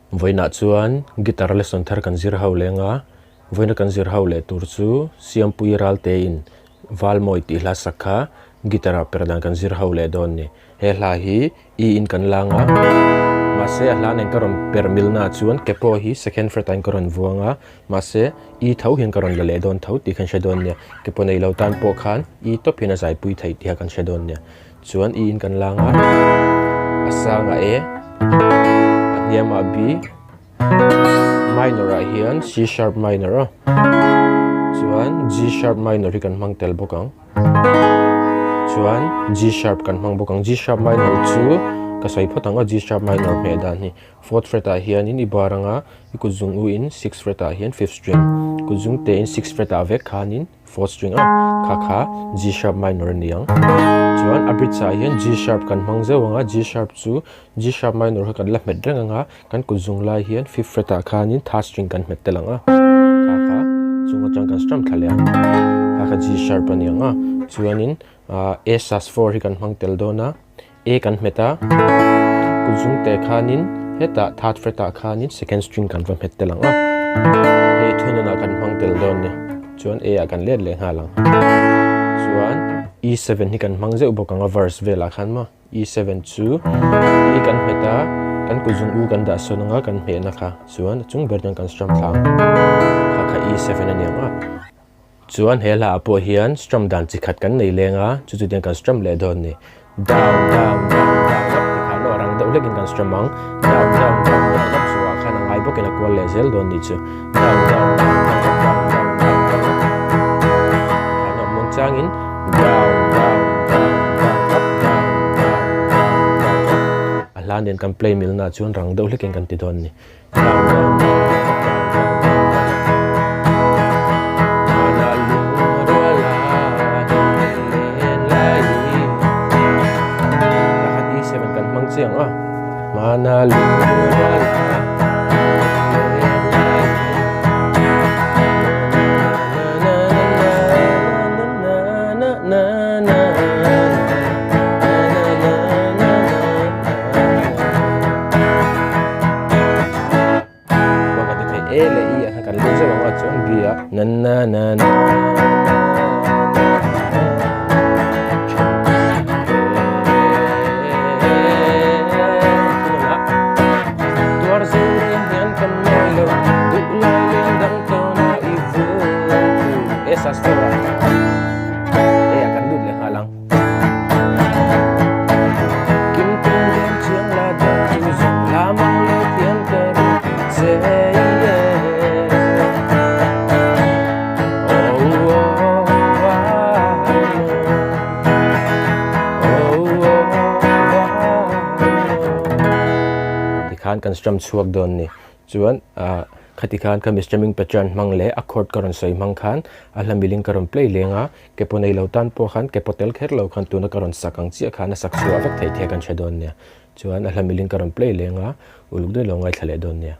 Vawiinah chuan guitar lesson thar kan zir ho leng a, vawiina kan zir ho leh tur chu Siampui Raltein Valmawi tih hla sak kha guitar ah per dan kan zir ho leh dawn ni. He hla hi E in kan lang a, mahse a hla nen ka rawn per milna ah chuan ke pawh hi second fret ah in ka rawn vuang a, mahse E tho hian ka rawn la leh dawn tho tih khan hre dawn nia. Ke pawh nei lo tan pawh khan E tawp hian a zaipui theih tih kha kan hre dawn nia. Chuan E in kan lang a, a sangah A, a hniamah B, minor ah hian C sharp minor a, chuan G sharp minor hi kan hmang tel bawk ang, chuan G sharp kan hmang bawk ang, G sharp minor chu ka sawi phawt ang a, G sharp minor hmeh dan hi fourth fret ah hianin i bar ang a, i kut zung u in sixth fret ah hian fifth string, kut zung te in sixth fret ah vek khanin. Fourth string a, kha kha G sharp minor a ni ang. Chuan a bridge ah hian G sharp kan hmang zeuh ang a, G sharp chu G sharp minor kha kan la hmet reng ang a, kan kut zung lai hian fifth fret ah khanin third string kan hmet tel ang a, kha kha chung atang kan strum thla leh ang, kha kha G sharp a ni ang a. Chuanin A sus 4 hi kan hmang tel dawn a, A kan hmet a, kut zung teh khanin hetah third fret ah khanin second string kan va hmet tel ang a, hei thununah kan hmang tel dawn nia, chuan A ah kan let leh nghal ang. Chuan E7 hi kan hmang zeuh bawk ang a verse velah khan maw, E7 chu E kan hmet a, kan kut zung U kan dah sawn ang a, kan hmehna kha chuan a chung ber chuan kan strum thla ang, kha kha E7 a ni ang a. Chuan he hla ah pawh hian strum dan chi khat kan nei leng a, chu chu tiang kan strum leh dawn a ni. Down, down, down, down up ti khan aw rang deuh hlekin kan strum ang. Down, down, down, down up chu ah khan a ngai bawkin a kual leh zel dawn ni chu. Down, down, down, down up, down, down, down, down up. Tikhan aw muang changin down, down, down, down up, down, down, down, down up. A hla nen kan play milna chuan rang deuh hlekin kan ti dawn a ni. Bak a ti thei E leh I ah khan kan lut zeuh ang a chuan B ah na na na na E ah kan lut leh nghal ang. Tikhan kan strum chhuak dawn ni. Chuan ah khati khan ka strumming pattern hmang leh a chord ka rawn sawi hmang khan a hla miling ka rawn play leng a, ke pawh nei lo tan pawh khan ke pawh tel kher lo khan tuna ka rawn sak ang chiah khan a sak chhuah vek theih thei a kan hre dawn nia. Chuan a hla miling ka rawn play leng a, uluk deuh lo ngaithla leh dawn nia.